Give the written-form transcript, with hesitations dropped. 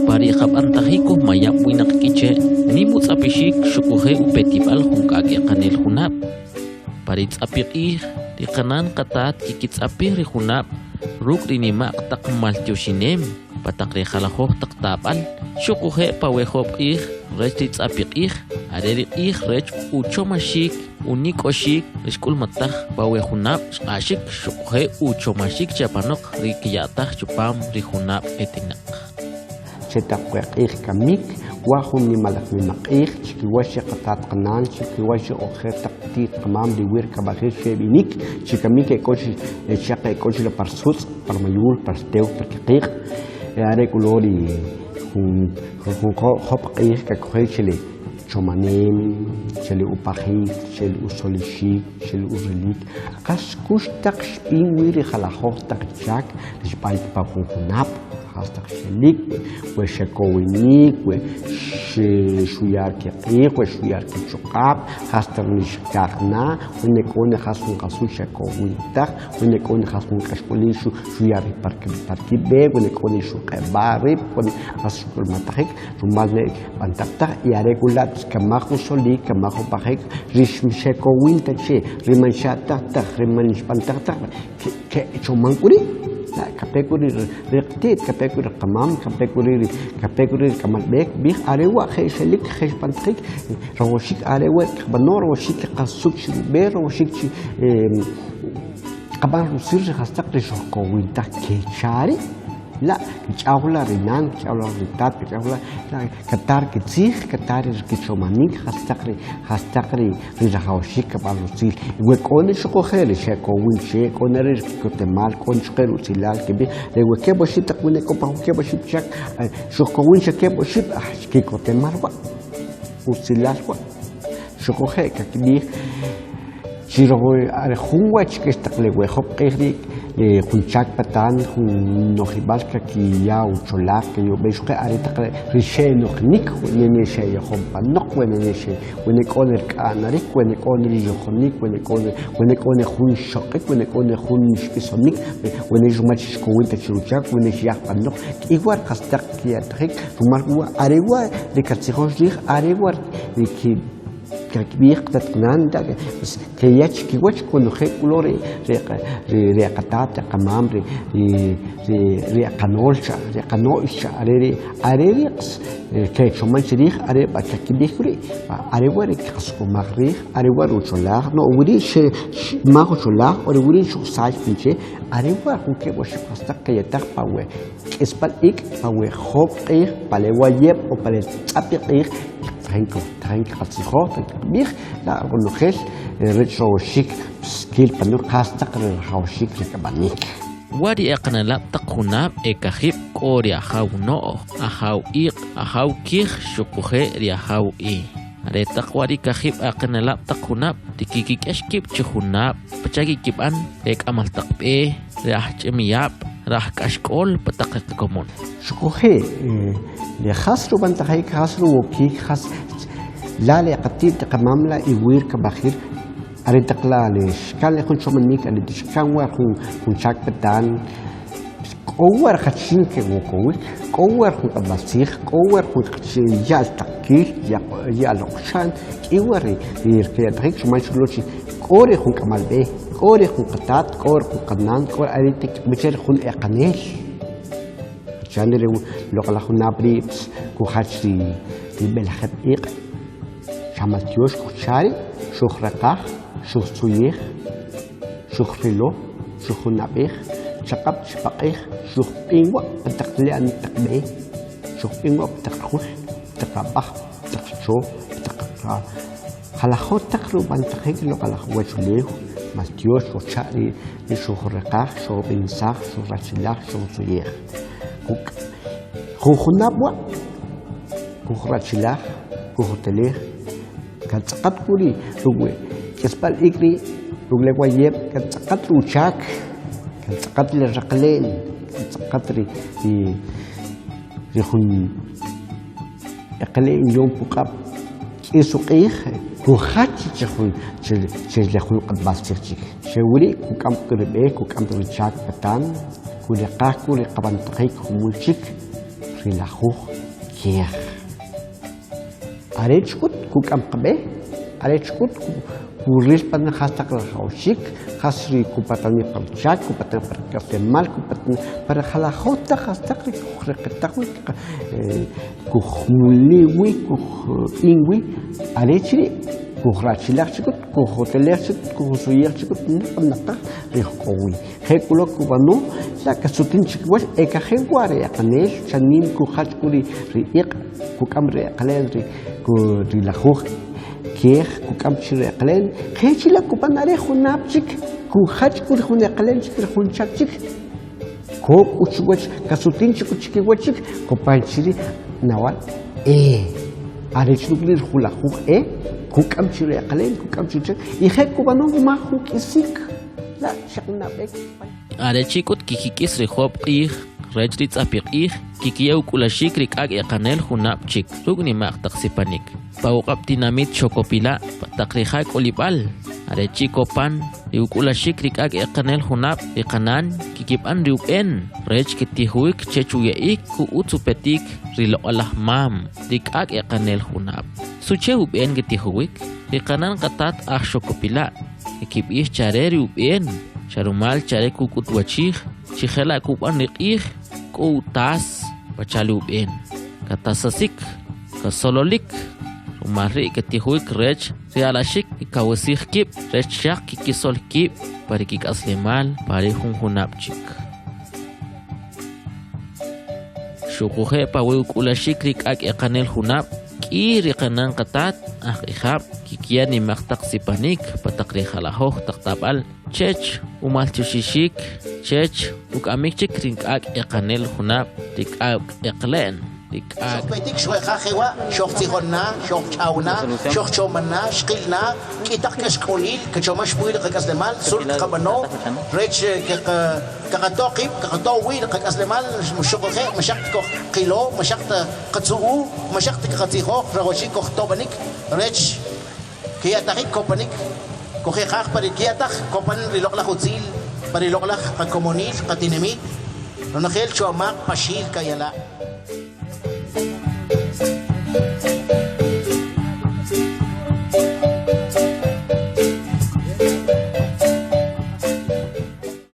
Pa ri qab'antajik ujmayab' winaq K'iche' nim utz'apixik xuquje' upetib'al jun k'ak' eqanel junab'. Pa ri tz'apiq'ij, ri qanan qatat kkitz'apij ri junab' ruk' ri nima'q taq maltyoxinem pa taq ri jalajoj taq tab'al xuquje' pa we job' q'ij rech ri tz'apiq'ij are ri q'ij rech uchomaxik unik'oxik ri xk'ulmataj pa we junab' xq'axik xuquje' uchomaxik chi apanoq ri kya'taj chupam ri junab' petinaq. Che taq we q'ij kamik, wa' jun nimalaj nimaq'ij chikiwach ri qatat qanan, chikiwach ri ojer taq qati't qamam ri wir kab'ajir xeb'inik, chi kamik e k'o chi xaq e k'o chi la par sutz', par mayul, par tew, par kaqiq', e are k'u lo ri jun jun job' q'ij kak'oji' che le chomanem, che le upajik, che le usolixik, che le urilik, qas kux taq xb'in wi ri jalajoj taq chak ri xb'an pa jun junab'. Jas taq xelik, we xekowinik, we xuyar kiq'ij, we xuyar kichuq'ab', jas taq ni xkaj na, we ne k'o ne jas jun qasul xekowin taj, we ne k'o ne jas jun k'axk'olil xuya rib' par kib'e, we ne k'o ne xuq'eb'a rib', k'o ne jas xk'ulmatajik, rumal ne b'antaj taj y are k'u la' kamaj usolik, kamaj upajik, ri xekowin ta che, ri man xa'taj taj, ri man xb'antaj taj, kechoman k'u ri' kape k'u ri ri qati't, kape k'u ri qamam, kape k'u ri kape k'u ri k'amal b'e kb'ij are wa' je' xelik je' xb'antajik rajwaxik are wa' kqab'ano rajwaxik qasuk' chi ub'e rajwaxik chi kqab'an rutzil ri jastaq ri xojkowin taj kecha ri' la' kich'aw la ri nan, kich'aw la ri tat, kich'aw la katar kitzij, katar ri kichomanik jastaq ri jastaq ri ri rajawaxik kab'an rutzil. We k'o ne xuquje' ri xekowin che, k'o ne ri ki'kotemal, k'o ne xuquje' ri utzilal kib'ij, re we keb' oxib' taq winaq k'o pa jun keb' oxib' chak, xujkowin che keb' oxib' ki'kotemal wa', utzilal wa'. Xuquje' kakib'ij chi are jun wa' chikech taq le we job' q'ij ri' le jun chak patan, jun no'jib'al kakiya ucholaj, kiyob'ej xuquje' are taq ri xeno'jinik, wene xeyojon panoq, wene xe wene k'o ne rk'a'narik, wene k'o ne ri yojonik, wene k'o ne wene k'o ne jun xoq'ik, wene k'o ne jun xb'isonik, wene rumal chi xkowin ta chi ruchak, wene xyaj panoq, k'i wa' jastaq kiya'tajik, rumal k'u wa' are wa' ri katzijox rij, are wa' ri ki kakib'ij qatat qanan keya chikiwach konojel k'u lo ri ri ri qatat, ri qamam, ri ri ri qanol cha', ri qano'y cha', are ri are ri kechoman chirij are b'a kakib'ij wiri' are wa' ri kqasuk'umaj riij, are wa' ri ucholaj, no wiri' xe maj ucholaj are wiri' xujsach pin che, are wa' jun keb' oxib' jastaq kayataj pa we k'isb'al ik', pa we job' q'ij, pa le wayeb' o pa le tz'apiq'ij tajin tajin kqatzijoj, tajin kqab'ij la' ronojel rech rajawxik kil panoq qas taq ri rajawxik ri kab'anik. Wa' ri eqanelab' taq junab' e kajib' k'o ri ajaw no'j, ajaw iq', ajaw kij xuquje' ri ajaw i. Are taq wa' ri kajib' aqanelab' taq junab' ri kikik'ex kib' chi junab' pacha' kikib'an ri k'amal taq b'e, ri ajch'imiyab', ri ajk'axk'ol pa taq ri qakomon. Xuquje' le jas rub'antajik, jas ruwokik, jas la' le qati't qamam la' iwir kab'ajir Are taq la' le xkan le jun chomanik, are taq xkan wa' jun jun chak patan, k'o wa' jachin kewokowik, k'o wa' jun q'atb'al tzij, k'o wa' jun ya'l taqkil, ya'l oqxa'n, k'i wa' ri keya'tajik rumal che chi k'o ri jun k'amal b'e, k'o ri jun qatat, k'o ri jun qanan, k'o are taq che ri jun eqanel. Xane ri loq'alaj junab' ri' kujach ri b'elejeb' iq'. Xa maltyox kujcha ri' xujreqaj, xujtzuyij, xujrilo, xujunab'ej, chaq'ab' chi paq'ij, xujb'in wa' pa taq le taq b'e, xujb'in wa' pa taq jul, pa taq ab'aj, pa taq cho, pa taq jalajoj taq rub'antajik loq'alaj uwachulew, maltyox kujcha ri' ri xujreqaj, xujb'insaj, xujrachilaj, xujtzuyij. Kuk' jun junab' wa' kujrachilaj, kujutelej, katz'aqat k'u ri ruk' we k'isb'al ik' ri' ruk' le wayeb' katz'aqat ri uchak, katz'aqat le reqle'n, katz'aqat ri ri jun eqle'n yo'm puq'ab' k'is uq'ij kujach che jun che le jun q'atb'al tzij chik, xew ri' kuk'am k'u ri b'e, kuk'am ri chak patan, kuriqaj k'u ri qab'antajik jumul chik. ri lajuj kej. Are chk'ut kuk'am qab'e, are chk'ut kuril pan jas taq rajawaxik, jas ri kupatanij pa ri chak, kupatanij pa ri k'aslemal, kupatanij pa ri jalajoj taq jastaq ri kujriqitaj wi, kujmuli wi, kujb'in wi, are chi ri' kujrachilaj chikut, kujutelej chikut, kujusuyej chikut, naqaj ri k'o wi. Je' k'u lo kub'ano, la kasutin chikiwach e kajin wa' ri eqanel, chanim kujach k'u ri iq', kuk'am ri eqale'n ri lajuj kej, kuk'am chi ri eqale'n, je' chila' kub'an are junab' chik, kujach k'u ri jun eqale'n chik, ri jun chak chik, kok k'u chuwach, kasutin chi k'u chikiwach chik, kopan chi ri nawal e. Are chi ruk' ri julajuj e, kuk'am chi ri eqale'n, kuk'am chi ri chak, y je' kub'ano maj uk'isik. Are chi' k'ut kkik'is ri job' q'ij rech ri tz'apiq'ij, kkiya uk'ulaxik ri k'ak' eqanel junab' chik ruk' nima'q taq sipanik. Pa uq'ab' tinamit Xocopila' pa taq ri ja k'olib'al, are chi' kopan ri uk'ulaxik ri k'ak' eqanel junab', ri qanan kkib'an ri ub'en rech ktijuwik chech uya'ik utz upetik ri loq'alaj mam, ri k'ak' eqanel junab'. Suche ub'en ktijuwik? Ri qanan qatat aj Xocopila' Kkib'ij chare ri ub'en, xa rumal chare kuk'utwachij chi jela' kub'an ri q'ij k'o utas pacha' le ub'en, katasasik, kasololik, rumal ri' ketijuwik rech ri alaxik kkawesij kib' rech xaq kkisol kib' pa ri kik'aslemal pa ri jun junab' chik. Xuquje' pa we uk'ulaxik ri k'ak' eqanel junab', k'i ri qanan qatat ajq'ijab' kkiya nima'q taq sipanik pa taq ri jalajoj taq tab'al chech umaltyoxixik chech uk'amik chik ri k'ak' eqanel junab', ri k'ak' eqle'n, ri k'ak'. Xojpetik xweqaj jewa', xojtzijon na, xojch'aw na, xojchoman na, xqil na k'i taq k'axk'olil kachomax puwi' ri qak'aslemal, sul kqab'ano rech kaqato' qib', kaqato' uwi' ri qak'aslemal xuquje' ma xaq ta kojqilo, ma xaq ta qatzu'u, ma xaq ta kqatzijoj, rajawaxik kojtob'anik rech keya'tajik kopanik, kojeqaj pa ri keya'taj kopan ri loq'laj utzil, pa ri loq'laj qakomonil, qatinimit, ronojel cho amaq' Paxil Kayala'.